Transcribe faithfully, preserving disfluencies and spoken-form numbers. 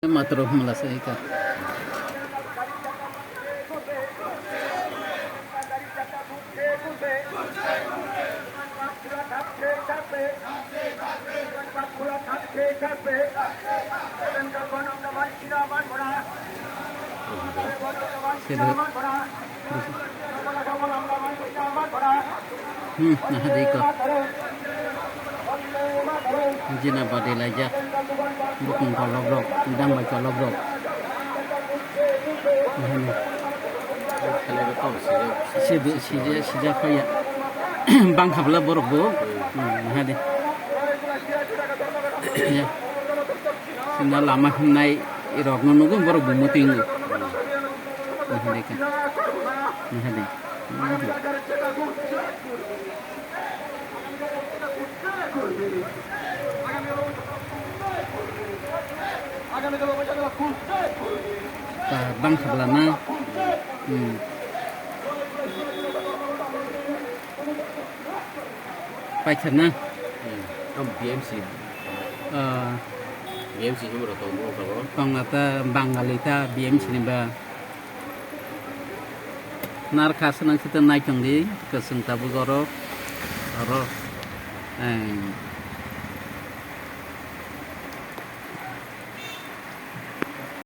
Matro hwnla se ka. Sebe. Hmm, naha dei ko. Jina bade laijak. Bukung tolok rok, dang bai tolok rok. Naha ni. Sebe, sije, sijak paya. Bang khabla borok bo. Hmm, naha dei. Ya. Sina lama himnai rokno nugo borok bo mutingo. Naha dei ka. Naha dei. Bang khabla na. Hmm. Paithar na? Hmm. Ang B M C. Ah. B M C himro tong bo kabo. Tongna ta Bangali ta B M C ni ba. Nar kha swnang sita nai tong di, kwswng tabuk oro. Oro. Ang.